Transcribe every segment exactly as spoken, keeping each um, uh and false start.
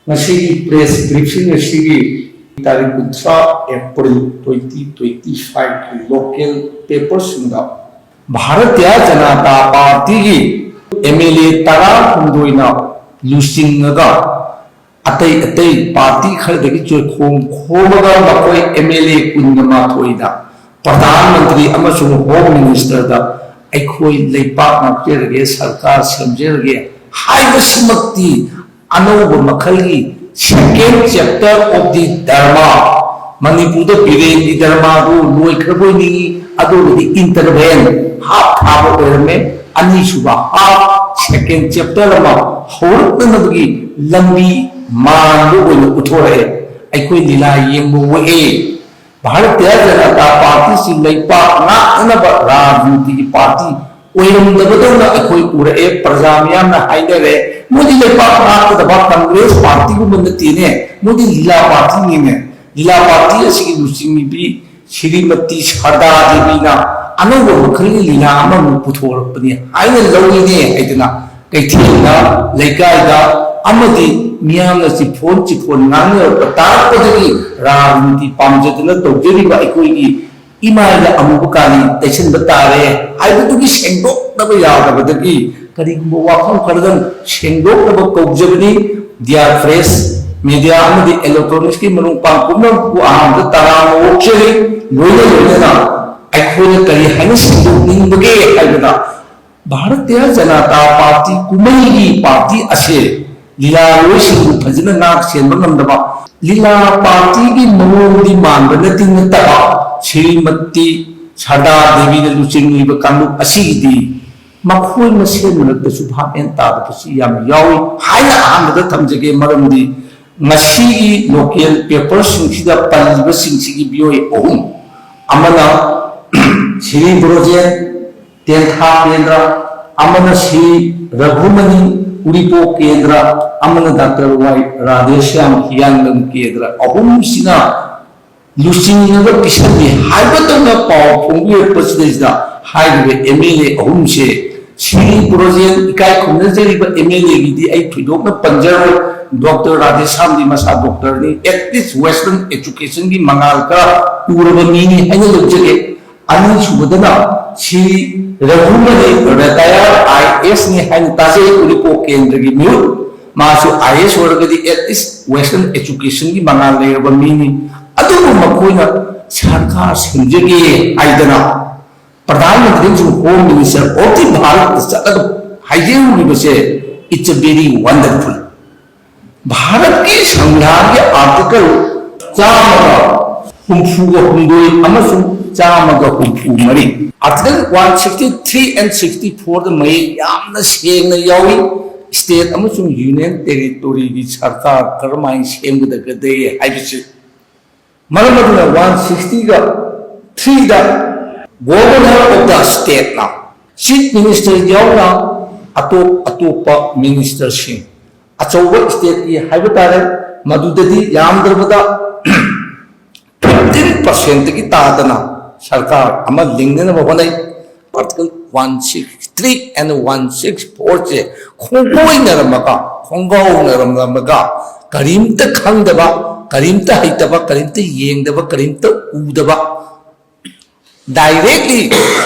ꯉꯁꯤꯒꯤ press briefing ꯑꯁꯤꯒꯤ ꯇꯥꯔꯤꯛ ꯀꯨꯟꯊ꯭ꯔꯥ April twenty twenty five ꯀꯤ local paper ꯁꯤꯡꯗ ꯚꯥꯔꯇꯤꯌ ꯖꯅꯇꯥ ꯄꯥꯔꯇꯤꯒꯤ M L A ꯇꯔꯥꯍꯨꯝꯗꯣꯏꯅ ꯂꯨꯆꯤꯡꯉꯒ ꯑꯇꯩ ꯑꯇꯩ party ꯈꯔꯗꯒꯤ ꯆꯣꯏꯈꯣꯡ ꯈꯣꯝꯃꯒ ꯃꯈꯣꯏ M L A ꯀꯨꯟꯒ ꯃꯥꯊꯣꯏꯗ ꯄ꯭ꯔꯙꯥꯟ ꯃꯟꯇ꯭ꯔꯤ ꯑꯃꯁꯨꯡ Home Minister ꯗ ꯑꯩꯈꯣꯏ ꯂꯩꯄꯥꯛ ꯉꯥꯛꯆꯔꯒꯦ, ꯁꯔꯀꯥꯔ ꯁꯦꯝꯖꯔꯒꯦ ꯍꯥꯏꯕꯁꯤꯃꯛꯇꯤ ꯑꯅꯧꯕ ꯃꯈꯜꯒꯤ second chapter of the ꯙꯔꯃ, ꯃꯅꯤꯄꯨꯔꯗ ꯕꯤꯔꯦꯟꯒꯤ ꯙꯔꯃꯗꯨ ꯂꯣꯏꯈ꯭ꯔꯕꯣꯏ ꯅꯤꯡꯏ, ꯑꯗꯨꯕꯨꯗꯤ interval half ꯊꯥꯕ ꯑꯣꯏꯔꯝꯃꯦ꯫ ꯑꯅꯤꯁꯨꯕ half, second chapter ꯑꯃ ꯍꯧꯔꯛꯅꯅꯕꯒꯤ ꯂꯝꯕꯤ ꯃꯥꯟꯕ ꯑꯣꯏꯅ ꯎꯠꯊꯣꯔꯛꯑꯦ꯫ ꯑꯩꯈꯣꯏ ꯂꯤꯂꯥ ꯌꯦꯡꯕ ꯑꯣꯛꯑꯦ꯫ ꯚꯥꯔꯇꯤꯌ ꯖꯅꯇꯥ ꯄꯥꯔꯇꯤꯁꯤ ꯂꯩꯄꯥꯛ ꯉꯥꯛꯅꯅꯕ ꯔꯥꯖꯅꯤꯇꯤꯒꯤ party ꯑꯣꯏꯔꯝꯗꯕꯗꯧꯅ ꯑꯩꯈꯣꯏ ꯎꯔꯛꯑꯦ꯫ ꯄ꯭ꯔꯖꯥ ꯃꯤꯌꯥꯝꯅ ꯍꯥꯏꯅꯔꯦ, "ꯃꯣꯏꯗꯤ ꯂꯩꯄꯥꯛ ꯉꯥꯛꯀꯗꯕ ꯀꯪꯒ꯭ꯔꯦꯁ party ꯒꯨꯝꯕ ꯅꯠꯇꯦꯅꯦ, ꯃꯣꯏꯗꯤ ꯂꯤꯂꯥ party ꯅꯤꯅꯦ"꯫ ꯂꯤꯂꯥ party ꯑꯁꯤꯒꯤ ꯂꯨꯆꯤꯡꯕꯤ ꯁ꯭ꯔꯤꯃꯇꯤ ꯁꯔꯗꯥ ꯗꯦꯕꯤꯅ ꯑꯅꯧꯕ ꯃꯈꯜꯒꯤ ꯂꯤꯂꯥ ꯑꯃꯃꯨꯛ ꯄꯨꯊꯣꯔꯛꯄꯅꯤ ꯍꯥꯏꯅ ꯂꯧꯔꯤꯅꯦ ꯍꯥꯏꯗꯅ ꯀꯩꯊꯦꯜꯗ, ꯂꯩꯀꯥꯏꯗ ꯑꯃꯗꯤ ꯃꯤꯌꯥꯝꯅ ꯆꯤꯐꯣꯟ ꯆꯤꯐꯣꯟ ꯉꯥꯡꯅꯔꯛꯄ ꯇꯥꯔꯛꯄꯗꯒꯤ ꯔꯥꯖꯅꯤꯇꯤ ꯄꯥꯝꯖꯗꯨꯅ ꯇꯧꯖꯔꯤꯕ ꯑꯩꯈꯣꯏꯒꯤ ꯏꯃꯥꯏꯗ ꯑꯃꯨꯕ ꯀꯥꯂꯤ ꯇꯩꯁꯤꯟꯕ ꯇꯥꯔꯦ ꯍꯥꯏꯕꯗꯨꯒꯤ ꯁꯦꯡꯗꯣꯛꯅꯕ ꯌꯥꯗꯕꯗꯒꯤ ꯀꯔꯤꯒꯨꯝꯕ ꯋꯥꯐꯝ ꯈꯔꯗꯪ ꯁꯦꯡꯗꯣꯛꯅꯕ ꯀꯧꯖꯕꯅꯤ꯫ Dear press, media ꯑꯃꯗꯤ electronics ꯀꯤ ꯃꯔꯨꯞ ꯃꯄꯥꯡ ꯄꯨꯝꯅꯃꯛꯄꯨ ꯑꯍꯥꯟꯕꯗ ꯇꯔꯥꯝꯅ ꯑꯣꯛꯆꯔꯤ꯫ ꯂꯣꯏꯅ ꯂꯣꯏꯅꯅ ꯑꯩꯈꯣꯏꯅ ꯀꯔꯤ ꯍꯥꯏꯅ ꯁꯦꯡꯗꯣꯛꯅꯤꯡꯕꯒꯦ ꯍꯥꯏꯕꯗ, ꯚꯥꯔꯇꯤꯌ ꯖꯅꯇꯥ ꯄꯥꯔꯇꯤ ꯀꯨꯝꯍꯩꯒꯤ party ꯑꯁꯦ ꯂꯤꯂꯥꯔꯣꯏꯁꯤꯡꯕꯨ ꯐꯖꯅ ꯉꯥꯛ ꯁꯦꯟꯕ ꯉꯝꯗꯕ, ꯂꯤꯂꯥ party ꯒꯤ ꯃꯑꯣꯡꯗꯤ ꯃꯥꯟꯕ ꯅꯠꯇꯤ ꯅꯠꯇꯕ, ꯁ꯭ꯔꯤꯃꯇꯤ ꯁꯔꯗꯥ ꯗꯦꯕꯤꯅ ꯂꯨꯆꯤꯡꯂꯤꯕ ꯀꯥꯡꯂꯨꯞ ꯑꯁꯤꯒꯤꯗꯤ ꯃꯈꯣꯏ ꯃꯁꯦꯟ ꯃꯔꯛꯇꯁꯨ ꯚꯥꯞ ꯃꯦꯟ ꯇꯥꯗꯕꯁꯤ ꯌꯥꯝ ꯌꯥꯎꯏ ꯍꯥꯏꯅ ꯑꯍꯥꯟꯕꯗ ꯊꯝꯖꯒꯦ꯫ ꯃꯔꯝꯗꯤ ꯉꯁꯤꯒꯤ local paper ꯁꯤꯡꯁꯤꯗ ꯄꯜꯂꯤꯕꯁꯤꯡꯁꯤꯒꯤ ꯃꯤꯑꯣꯏ ꯑꯍꯨꯝ, ꯑꯃꯅ ꯁ꯭ꯔꯤ ꯕ꯭ꯔꯣꯖꯦꯟ, ꯇꯦꯟꯊꯥ ꯀꯦꯟꯗ꯭ꯔ, ꯑꯃꯅ ꯁ꯭ꯔꯤ ꯔꯘꯨꯃꯅꯤ, ꯎꯔꯤꯄꯣꯛ ꯀꯦꯟꯗ꯭ꯔ, ꯑꯃꯅ ꯗꯥꯛꯇꯔ ꯋꯥꯏ ꯔꯥꯙꯦꯁ꯭ꯌꯥꯝ, ꯍꯤꯌꯥꯡꯂꯝ ꯀꯦꯟꯗ꯭ꯔ, ꯑꯍꯨꯝꯁꯤꯅ ꯂꯨꯆꯤꯡꯉꯒ ꯄꯤꯁꯜꯂꯤ ꯍꯥꯏꯕꯇꯧꯅ ꯄꯥꯎ ꯐꯣꯡꯕꯤꯔꯛꯄꯁꯤꯗꯩꯁꯤꯗ ꯍꯥꯏꯔꯤꯕ M L A ꯑꯍꯨꯝꯁꯦ ꯁꯤꯔꯤ ꯄ꯭ꯔꯣꯖꯦꯟ ꯏꯀꯥꯏ ꯈꯨꯝꯅꯖꯔꯤꯕ ꯑꯦꯝ ꯑꯦꯜ ꯑꯦꯒꯤꯗꯤ ꯑꯩ ꯊꯣꯏꯗꯣꯛꯅ ꯄꯟꯖꯔꯣꯏ꯫ ꯗꯣꯛꯇꯔ ꯔꯥꯙꯦꯁ꯭ꯌꯥꯝꯗꯤ ꯃꯁꯥ ꯗꯣꯛꯇꯔꯅꯤ꯫ At least Western education ꯒꯤ ꯃꯉꯥꯜ ꯈꯔ ꯎꯔꯕ ꯃꯤꯅꯤ ꯍꯥꯏꯅ ꯂꯧꯖꯒꯦ꯫ ꯑꯅꯤꯁꯨꯕꯗꯅ ꯁꯤꯔꯤ ꯔꯘꯨꯃꯅꯤ, ꯔꯤꯇꯥꯌꯔ ꯑꯥꯏ ꯑꯦ ꯑꯦꯁꯅꯤ ꯍꯥꯏꯅ ꯇꯥꯖꯩ, ꯎꯔꯤꯄꯣꯛ ꯀꯦꯟꯗ꯭ꯔꯒꯤ ꯃꯤꯍꯨꯠ꯫ ꯃꯥꯁꯨ ꯑꯥꯏ ꯑꯦ ꯑꯦꯁ ꯑꯣꯏꯔꯒꯗꯤ at least Western education ꯒꯤ ꯃꯉꯥꯜ ꯂꯩꯔꯕ ꯃꯤꯅꯤ꯫ ꯑꯗꯨꯕꯨ ꯃꯈꯣꯏꯅ ꯁꯔꯀꯥꯔ ꯁꯦꯝꯖꯒꯦ ꯍꯥꯏꯗꯅ ꯄ꯭ꯔꯙꯥꯟ ꯃꯟꯇ꯭ꯔꯤ ꯑꯃꯁꯨꯡ Home Minister of the ꯚꯥꯔꯠꯇ ꯆꯠꯂꯒ ꯍꯥꯏꯖꯔꯨꯔꯤꯕꯁꯦ, it's a very wonderful꯫ ꯚꯥꯔꯠꯀꯤ ꯁꯪꯕꯤꯙꯥꯟꯒꯤ ꯑꯥꯔꯇꯤꯀꯜ ꯆꯥꯝꯃꯒ ꯍꯨꯝꯐꯨꯒ ꯍꯨꯝꯗꯣꯏ ꯑꯃꯁꯨꯡ ꯆꯥꯝꯃꯒ ꯍꯨꯝꯐꯨ ꯃꯔꯤ, Article one sixty three and sixty four ꯗ ꯃꯌꯦꯛ ꯌꯥꯝꯅ ꯁꯦꯡꯅ ꯌꯥꯎꯏ꯫ State ꯑꯃꯁꯨꯡ Union Territory ꯒꯤ ꯁꯔꯀꯥꯔ ꯀꯔꯝꯍꯥꯏꯅ ꯁꯦꯝꯒꯗꯒꯦ ꯍꯥꯏꯕꯁꯤ꯫ ꯃꯔꯝ ꯑꯗꯨꯅ one sixty ꯒ three the Governor of the State ꯅ, Chief Minister ꯌꯥꯎꯅ ꯑꯇꯣꯞ ꯑꯇꯣꯞꯄ minister ꯁꯤꯡ, ꯑꯆꯧꯕ state ꯀꯤ ꯍꯥꯏꯕ ꯇꯥꯔꯦ, ꯃꯗꯨꯗꯗꯤ ꯌꯥꯝꯗ꯭ꯔꯕꯗ fifteen percent ꯗꯒꯤ ꯇꯥꯗꯅ ꯁꯔꯀꯥꯔ ꯑꯃ ꯂꯤꯡꯅꯅꯕ ꯍꯣꯠꯅꯩ꯫ Article one six three and one six four ꯁꯦ ꯈꯣꯡꯒꯣꯏꯅꯔꯝꯃꯒ, ꯈꯣꯡꯒꯥꯎꯅꯔꯝꯃꯒ, ꯀꯔꯤꯝꯇ ꯈꯪꯗꯕ, ꯀꯔꯤꯝꯇ ꯍꯩꯇꯕ, ꯀꯔꯤꯝꯇ ꯌꯦꯡꯗꯕ, ꯀꯔꯤꯝꯇ ꯎꯗꯕ, directly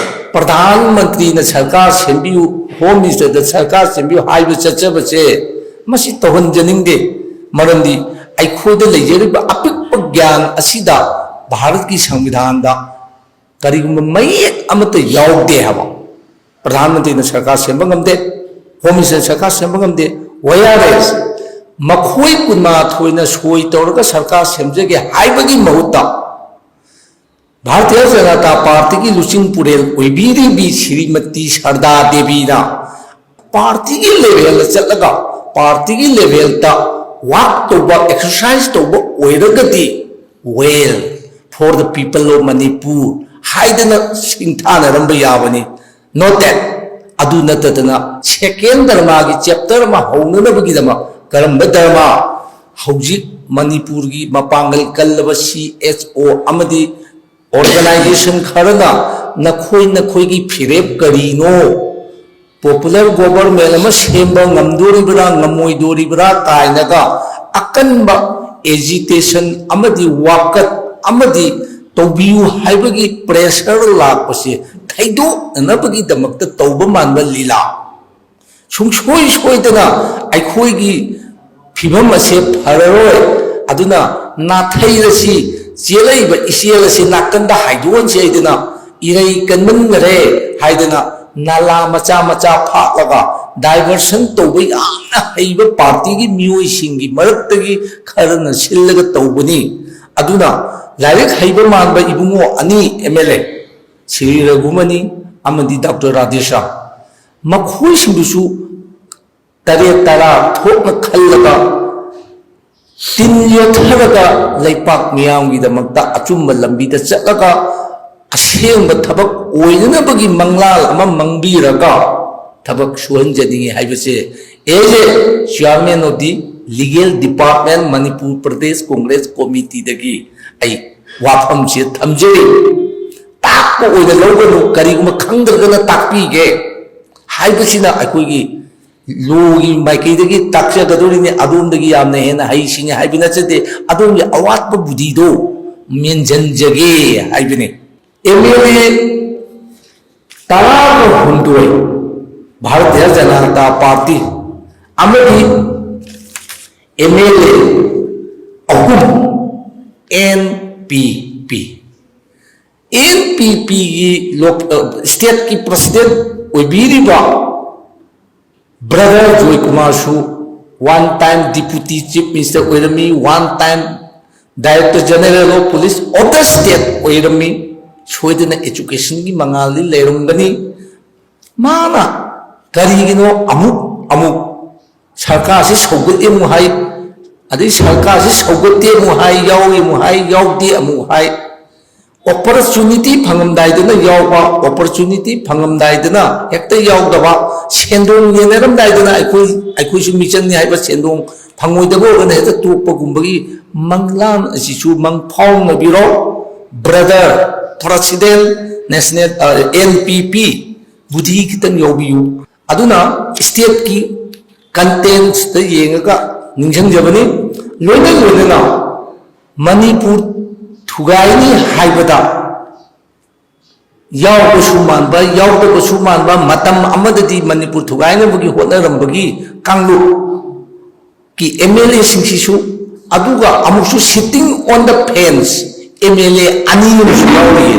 ꯄ꯭ꯔꯙꯥꯟ ꯃꯟꯇ꯭ꯔꯤꯅ ꯁꯔꯀꯥꯔ ꯁꯦꯝꯕꯤꯌꯨ, Home Minister ꯗ ꯁꯔꯀꯥꯔ ꯁꯦꯝꯕꯤꯌꯨ ꯍꯥꯏꯕ ꯆꯠꯆꯕꯁꯦ, ꯃꯁꯤ ꯇꯧꯍꯟꯖꯅꯤꯡꯗꯦ꯫ ꯃꯔꯝꯗꯤ ꯑꯩꯈꯣꯏꯗ ꯂꯩꯖꯔꯤꯕ ꯑꯄꯤꯛꯄ ꯒ꯭ꯌꯥꯟ ꯑꯁꯤꯗ ꯚꯥꯔꯠꯀꯤ ꯁꯪꯕꯤꯙꯥꯟꯗ ꯀꯔꯤꯒꯨꯝꯕ ꯃꯌꯦꯛ ꯑꯃꯠꯇ ꯌꯥꯎꯗꯦ ꯍꯥꯏꯕ꯫ ꯄ꯭ꯔꯙꯥꯟ ꯃꯟꯇ꯭ꯔꯤꯅ ꯁꯔꯀꯥꯔ ꯁꯦꯝꯕ ꯉꯝꯗꯦ, Home Minister ꯁꯔꯀꯥꯔ ꯁꯦꯝꯕ ꯉꯝꯗꯦ, whereas ꯃꯈꯣꯏ ꯀꯨꯟꯃꯥꯊꯣꯏꯅ ꯁꯣꯏ ꯇꯧꯔꯒ ꯁꯔꯀꯥꯔ ꯁꯦꯝꯖꯒꯦ ꯍꯥꯏꯕꯒꯤ ꯃꯍꯨꯠꯇ ꯚꯥꯔꯇꯤꯌ ꯖꯅꯇꯥ ꯄꯥꯔꯇꯤꯒꯤ ꯂꯨꯆꯤꯡ ꯄꯨꯔꯦꯜ ꯑꯣꯏꯕꯤꯔꯤꯕꯤ ꯁ꯭ꯔꯤꯃꯇꯤ ꯁꯔꯗꯥ ꯗꯦꯕꯤꯅ ꯄꯥꯔꯇꯤꯒꯤ level ꯗ ꯆꯠꯂꯒ ꯄꯥꯔꯇꯤꯒꯤ level ꯗ work ꯇꯧꯕ, exercise ꯇꯧꯕ ꯑꯣꯏꯔꯒꯗꯤ, well, for the people of Manipur ꯍꯥꯏꯗꯅ ꯁꯤꯡꯊꯥꯅꯔꯝꯕ ꯌꯥꯕꯅꯤ꯫ Note that, ꯑꯗꯨ ꯅꯠꯇꯗꯅ second ꯙꯔꯃꯒꯤ chapter ꯑꯃ ꯍꯧꯅꯅꯕꯒꯤꯗꯃꯛ ꯀꯔꯝꯕ ꯙꯔꯃ? ꯍꯧꯖꯤꯛ ꯃꯅꯤꯄꯨꯔꯒꯤ ꯃꯄꯥꯡꯒꯜ ꯀꯜꯂꯕ C S O ꯑꯃꯗꯤ organization ꯈꯔꯅ ꯅꯈꯣꯏ ꯅꯈꯣꯏꯒꯤ ꯐꯤꯔꯦꯞ ꯀꯔꯤꯅꯣ? ꯄꯣꯄꯨꯂꯔ ꯒꯣꯚꯔꯟꯃꯦꯟ ꯑꯃ ꯁꯦꯝꯕ ꯉꯝꯗꯣꯔꯤꯕ꯭ꯔꯥ ꯉꯝꯃꯣꯏꯗꯣꯔꯤꯕ꯭ꯔꯥ ꯀꯥꯏꯅꯒ ꯑꯀꯟꯕ ꯑꯦꯖꯤꯇꯦꯁꯟ ꯑꯃꯗꯤ ꯋꯥꯀꯠ ꯑꯃꯗꯤ ꯇꯧꯕꯤꯌꯨ ꯍꯥꯏꯕꯒꯤ ꯄ꯭ꯔꯦꯁꯔ ꯂꯥꯛꯄꯁꯦ ꯊꯩꯗꯣꯛꯅꯅꯕꯒꯤꯗꯃꯛꯇ ꯇꯧꯕ ꯃꯥꯟꯕ ꯂꯤꯂꯥ꯫ ꯁꯨꯡꯁꯣꯏ ꯁꯣꯏꯗꯅ ꯑꯩꯈꯣꯏꯒꯤ ꯐꯤꯕꯝ ꯑꯁꯦ ꯐꯔꯔꯣꯏ, ꯑꯗꯨꯅ ꯅꯥꯊꯩꯔꯁꯤ, ꯆꯦꯜꯂꯛꯏꯕ ꯏꯆꯦꯜ ꯑꯁꯤ ꯅꯥꯀꯟꯗ ꯍꯥꯏꯗꯣꯛꯍꯟꯁꯤ ꯍꯥꯏꯗꯅ, ꯏꯔꯩ ꯀꯟꯃꯟꯈꯔꯦ ꯍꯥꯏꯗꯅ ꯅꯥꯂꯥ ꯃꯆꯥ ꯃꯆꯥ ꯐꯥꯠꯂꯒ ꯗꯥꯏꯚꯔꯁꯟ ꯇꯧꯕ ꯌꯥꯝꯅ ꯍꯩꯕ ꯄꯥꯔꯇꯤꯒꯤ ꯃꯤꯑꯣꯏꯁꯤꯡꯒꯤ ꯃꯔꯛꯇꯒꯤ ꯈꯔꯅ ꯁꯤꯜꯂꯒ ꯇꯧꯕꯅꯤ꯫ ꯑꯗꯨꯅ ꯂꯥꯏꯔꯤꯛ ꯍꯩꯕ ꯃꯥꯟꯕ ꯏꯕꯨꯡꯉꯣ ꯑꯅꯤ, ꯑꯦꯝ ꯑꯦꯜ ꯑꯦ ꯁ꯭ꯔꯤ ꯔꯘꯨꯃꯅꯤ ꯑꯃꯗꯤ ꯗꯥꯛꯇꯔ ꯔꯥꯙꯦꯁ꯭ꯌꯥꯝ, ꯃꯈꯣꯏꯁꯤꯡꯗꯨꯁꯨ ꯇꯔꯦꯠ ꯇꯔꯥ ꯊꯣꯛꯅ ꯈꯜꯂꯒ ꯇꯤꯟ ꯌꯣꯠꯊꯔꯒ ꯂꯩꯄꯥꯛ ꯃꯤꯌꯥꯝꯒꯤꯗꯃꯛꯇ ꯑꯆꯨꯝꯕ ꯂꯝꯕꯤꯗ ꯆꯠꯂꯒ ꯑꯁꯦꯡꯕ ꯊꯕꯛ ꯑꯣꯏꯅꯅꯕꯒꯤ ꯃꯪꯂꯥꯜ ꯑꯃ ꯃꯪꯕꯤꯔꯒ ꯊꯕꯛ ꯁꯨꯍꯟꯖꯅꯤꯡꯉꯤ ꯍꯥꯏꯕꯁꯦ as a chairman of the legal department Manipur Pradesh Congress Committeeꯗꯒꯤ ꯑꯩ ꯋꯥꯐꯝꯁꯦ ꯊꯝꯖꯔꯤ꯫ ꯇꯥꯛꯄ ꯑꯣꯏꯅ ꯂꯧꯒꯅꯨ, ꯀꯔꯤꯒꯨꯝꯕ ꯈꯪꯗ꯭ꯔꯒꯅ ꯇꯥꯛꯄꯤꯒꯦ ꯍꯥꯏꯕꯁꯤꯅ ꯑꯩꯈꯣꯏꯒꯤ ꯂꯣꯒꯤ ꯃꯥꯏꯀꯩꯗꯒꯤ ꯇꯥꯛꯆꯒꯗꯧꯔꯤꯅꯤ꯫ ꯑꯗꯣꯝꯗꯒꯤ ꯌꯥꯝꯅ ꯍꯦꯟꯅ ꯍꯩꯁꯤꯡꯉꯤ ꯍꯥꯏꯕ ꯅꯠꯆꯗꯦ, ꯑꯗꯣꯝꯒꯤ ꯑꯋꯥꯠꯄ ꯕꯨꯙꯤꯗꯣ ꯃꯦꯟꯁꯤꯟꯖꯒꯦ ꯍꯥꯏꯕꯅꯤ꯫ ꯑꯦꯝ ꯑꯦꯜ ꯑꯦ ꯇꯔꯥꯒ ꯍꯨꯝꯗꯣꯏ ꯚꯥꯔꯇꯤꯌ ꯖꯅꯇꯥ ꯄꯥꯔꯇꯤ ꯑꯃꯗꯤ ꯑꯦꯝ ꯑꯦꯜ ꯑꯦ ꯑꯍꯨꯝ N P P, N P ꯄꯤꯒꯤ ꯁ꯭ꯇꯦꯠꯀꯤ ꯄ꯭ꯔꯁꯤꯗꯦꯟꯠ ꯑꯣꯏꯕꯤꯔꯤꯕ ꯕ꯭ꯔꯗꯔ ꯖꯣꯏꯀꯨꯃꯥꯔꯁꯨ one time deputy chief minister ꯑꯣꯏꯔꯝꯃꯤ, one time director general of police of the state ꯑꯣꯏꯔꯝꯃꯤ꯫ ꯁꯣꯏꯗꯅ ꯑꯦꯖꯨꯀꯦꯁꯟꯒꯤ ꯃꯉꯥꯜꯗꯤ ꯂꯩꯔꯝꯒꯅꯤ꯫ ꯃꯥꯅ ꯀꯔꯤꯒꯤꯅꯣ ꯑꯃꯨꯛ ꯑꯃꯨꯛ ꯁꯔꯀꯥꯔꯁꯤ ꯁꯧꯒꯠꯂꯤ ꯑꯃꯨꯛ ꯍꯥꯏ, ꯑꯗꯩ ꯁꯔꯀꯥꯔꯁꯤ ꯁꯧꯒꯠꯇꯦ ꯑꯃꯨꯛ ꯍꯥꯏ, ꯌꯥꯎꯔꯤ ꯑꯃꯨꯛ ꯍꯥꯏ, ꯌꯥꯎꯗꯦ ꯑꯃꯨꯛ ꯍꯥꯏ꯫ ꯑꯣꯄꯣꯔꯆꯨꯅꯤꯇꯤ ꯐꯪꯉꯝꯗꯥꯏꯗꯅ ꯌꯥꯎꯕ, ꯑꯣꯄꯣꯔꯆꯨꯅꯤꯇꯤ ꯐꯪꯉꯝꯗꯥꯏꯗꯅ ꯍꯦꯛꯇ ꯌꯥꯎꯗꯕ, ꯁꯦꯟꯗꯣꯡ ꯌꯦꯟꯅꯔꯝꯗꯥꯏꯗꯅ ꯑꯩꯈꯣꯏ, ꯑꯩꯈꯣꯏꯁꯨ ꯃꯤꯆꯪꯅꯤ ꯍꯥꯏꯕ ꯁꯦꯟꯗꯣꯡ ꯐꯪꯉꯣꯏꯗꯕ ꯑꯣꯏꯔꯒꯅ ꯍꯦꯛꯇ ꯇꯣꯛꯄꯒꯨꯝꯕꯒꯤ ꯃꯪꯂꯥꯟ ꯑꯁꯤꯁꯨ ꯃꯪ ꯐꯥꯎꯅꯕꯤꯔꯣ꯫ ꯕ꯭ꯔꯗꯔ ꯄ꯭ꯔꯁꯤꯗꯦꯟꯠ ꯅꯦꯁꯅꯦꯜ, ꯑ, ꯑꯦꯟ ꯄꯤ ꯄꯤ, ꯕꯨꯙꯤ ꯈꯤꯇꯪ ꯌꯥꯎꯕꯤꯌꯨ꯫ ꯑꯗꯨꯅ stateꯀꯤ contentꯇ ꯌꯦꯡꯉꯒ ꯅꯤꯡꯁꯤꯡꯖꯕꯅꯤ꯫ ꯂꯣꯏꯅ ꯂꯣꯏꯅꯅ ꯃꯅꯤꯄꯨꯔ ꯊꯨꯒꯥꯏꯅꯤ ꯍꯥꯏꯕꯗ ꯌꯥꯎꯕꯁꯨ ꯃꯥꯟꯕ, ꯌꯥꯎꯗꯕꯁꯨ ꯃꯥꯟꯕ, ꯃꯇꯝ ꯑꯃꯗꯗꯤ ꯃꯅꯤꯄꯨꯔ ꯊꯨꯒꯥꯏꯅꯕꯒꯤ ꯍꯣꯠꯅꯔꯝꯕꯒꯤ ꯀꯥꯡꯂꯨꯞꯀꯤ ꯑꯦꯝ ꯑꯦꯜ ꯑꯦꯁꯤꯡꯁꯤꯁꯨ, ꯑꯗꯨꯒ ꯑꯃꯨꯛꯁꯨ sitting on the fence M L ꯑꯦ ꯑꯅꯤ ꯑꯃꯁꯨ ꯌꯥꯎꯔꯤꯌꯦ꯫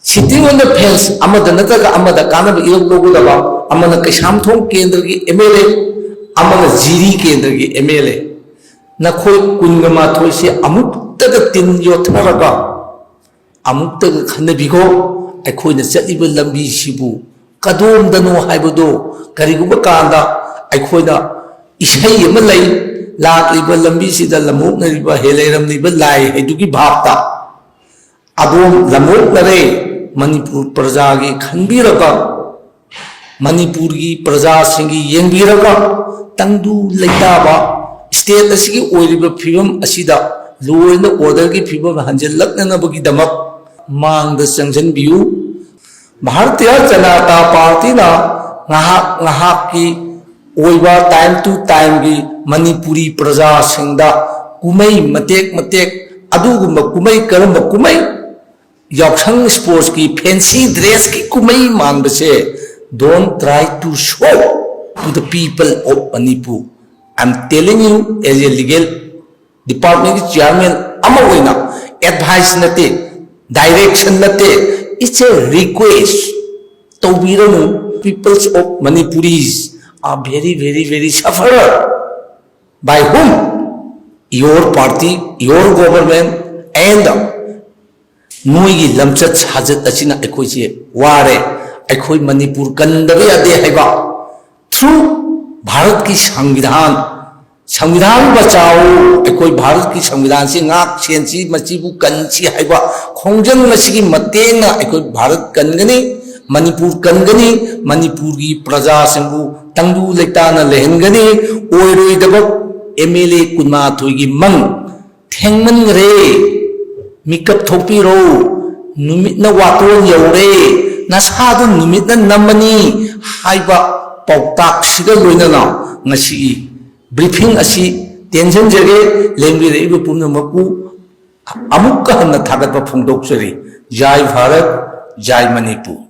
Sitting on the fence ꯑꯃꯗ ꯅꯠꯇ꯭ꯔꯒ ꯑꯃꯗ ꯀꯥꯟꯅꯕ ꯏꯔꯧ ꯂꯧꯒꯗꯕ, ꯑꯃꯅ ꯀꯩꯁꯥꯝꯊꯣꯡ ꯀꯦꯟꯗ꯭ꯔꯒꯤ ꯑꯦꯝ ꯑꯦꯜ ꯑꯦ, ꯑꯃꯅ ꯖꯤꯔꯤ ꯀꯦꯟꯗ꯭ꯔꯒꯤ ꯑꯦꯝ ꯑꯦꯜ ꯑꯦ꯫ ꯅꯈꯣꯏ ꯀꯨꯟꯒ ꯃꯥꯊꯣꯏꯁꯦ ꯑꯃꯨꯛꯇꯒ ꯇꯤꯟ ꯌꯣꯠꯊꯔꯒ ꯑꯃꯨꯛꯇꯒ ꯈꯟꯅꯕꯤꯈꯣ꯫ ꯑꯩꯈꯣꯏꯅ ꯆꯠꯂꯤꯕ ꯂꯝꯕꯤꯁꯤꯕꯨ ꯀꯗꯣꯝꯗꯅꯣ ꯍꯥꯏꯕꯗꯣ ꯀꯔꯤꯒꯨꯝꯕ ꯀꯥꯟꯗ ꯑꯩꯈꯣꯏꯅ ꯏꯁꯩ ꯑꯃ ꯂꯩ, ꯂꯥꯛꯂꯤꯕ ꯂꯝꯕꯤꯁꯤꯗ ꯂꯝꯃꯣꯛꯅꯔꯤꯕ ꯍꯦ ꯂꯩꯔꯝꯂꯤꯕ ꯂꯥꯏ ꯍꯥꯏꯗꯨꯒꯤ ꯚꯥꯞꯇ ꯑꯗꯣꯝ ꯂꯝꯃꯣꯛꯅꯔꯦ꯫ ꯃꯅꯤꯄꯨꯔ ꯄ꯭ꯔꯖꯥꯒꯤ ꯈꯟꯕꯤꯔꯒ ꯃꯅꯤꯄꯨꯔꯒꯤ ꯄ꯭ꯔꯖꯥꯁꯤꯡꯒꯤ ꯌꯦꯡꯕꯤꯔꯒ ꯇꯪꯗꯨ ꯂꯩꯇꯥꯕ state ꯑꯁꯤꯒꯤ ꯑꯣꯏꯔꯤꯕ ꯐꯤꯕꯝ ꯑꯁꯤꯗ law and orderꯒꯤ ꯐꯤꯕꯝ ꯍꯟꯖꯤꯜꯂꯛꯅꯅꯕꯒꯤꯗꯃꯛ ꯃꯥꯡꯗ ꯆꯪꯁꯤꯟꯕꯤꯌꯨ꯫ ꯚꯥꯔꯇꯤꯌ ꯖꯅꯇꯥ ꯄꯥꯔꯇꯤꯅ ꯉꯥꯏꯍꯥꯛ ꯉꯥꯏꯍꯥꯛꯀꯤ ꯑꯣꯏꯕ time to timeꯒꯤ ꯃꯅꯤꯄꯨꯔꯤ ꯄ꯭ꯔꯖꯥꯁꯤꯡꯗ ꯀꯨꯝꯍꯩ ꯃꯇꯦꯛ ꯃꯇꯦꯛ, ꯑꯗꯨꯒꯨꯝꯕ ꯀꯨꯝꯍꯩ, ꯀꯔꯝꯕ ꯀꯨꯝꯍꯩ? ꯌꯥꯎꯁꯪ sportsꯀꯤ fancy dressꯀꯤ ꯀꯨꯝꯍꯩ ꯃꯥꯟꯕꯁꯦ, don't try to show to the people of Manipur. I'm telling you as a legal departmentꯀꯤ chairman ꯑꯃ ꯑꯣꯏꯅ advice ꯅꯠꯇꯦ, direction ꯅꯠꯇꯦ, it's a request. ꯇꯧꯕꯤꯔꯅꯨ꯫ Peoples of Manipuris are very, very, very sufferer. By whom? Your party, your government, and ꯅꯣꯏꯒꯤ ꯂꯝꯆꯠ ꯁꯥꯖꯠ ꯑꯁꯤꯅ ꯑꯩꯈꯣꯏꯁꯦ ꯋꯥꯔꯦ꯫ ꯑꯩꯈꯣꯏ ꯃꯅꯤꯄꯨꯔ ꯀꯟꯗꯕ ꯌꯥꯗꯦ ꯍꯥꯏꯕ through ꯚꯥꯔꯠꯀꯤ ꯁꯪꯕꯤꯙꯥꯟ, ꯁꯪꯕꯤꯙꯥꯟ ꯕꯆꯥꯎ, ꯑꯩꯈꯣꯏ ꯚꯥꯔꯠꯀꯤ ꯁꯪꯕꯤꯙꯥꯟꯁꯤ ꯉꯥꯛ ꯁꯦꯟꯁꯤ, ꯃꯁꯤꯕꯨ ꯀꯟꯁꯤ ꯍꯥꯏꯕ ꯈꯣꯡꯖꯪ ꯑꯁꯤꯒꯤ ꯃꯇꯦꯡꯅ ꯑꯩꯈꯣꯏ ꯚꯥꯔꯠ ꯀꯟꯒꯅꯤ, ꯃꯅꯤꯄꯨꯔ ꯀꯟꯒꯅꯤ, ꯃꯅꯤꯄꯨꯔꯒꯤ ꯄ꯭ꯔꯖꯥꯁꯤꯡꯕꯨ ꯇꯪꯗꯨ ꯂꯩꯇꯥꯅ ꯂꯩꯍꯟꯒꯅꯤ꯫ ꯑꯣꯏꯔꯣꯏꯗꯕ ꯑꯦꯝ ꯑꯦꯜ ꯑꯦ ꯀꯨꯟꯃꯥꯊꯣꯏꯒꯤ ꯃꯪ ꯊꯦꯡꯃꯟꯈ꯭ꯔꯦ, ꯃꯤꯀꯞ ꯊꯣꯛꯄꯤꯔꯣ, ꯅꯨꯃꯤꯠꯅ ꯋꯥꯇꯣꯟ ꯌꯧꯔꯦ, ꯅꯁꯥꯗꯨ ꯅꯨꯃꯤꯠꯅ ꯅꯝꯃꯅꯤ ꯍꯥꯏꯕ ꯄꯥꯎꯇꯥꯛꯁꯤꯒ ꯂꯣꯏꯅꯅ ꯉꯁꯤꯒꯤ ꯕ꯭ꯔꯤꯐꯤꯡ ꯑꯁꯤ ꯇꯦꯟꯖꯟꯖꯔꯦ꯫ ꯂꯦꯡꯕꯤꯔꯛꯏꯕ ꯄꯨꯝꯅꯃꯛꯄꯨ ꯑꯃꯨꯛꯀ ꯍꯟꯅ ꯊꯥꯒꯠꯄ ꯐꯣꯡꯗꯣꯛꯆꯔꯤ꯫ ꯖꯥꯏ ꯚꯥꯔꯠ, ꯖꯥꯏ ꯃꯅꯤꯄꯨꯔ꯫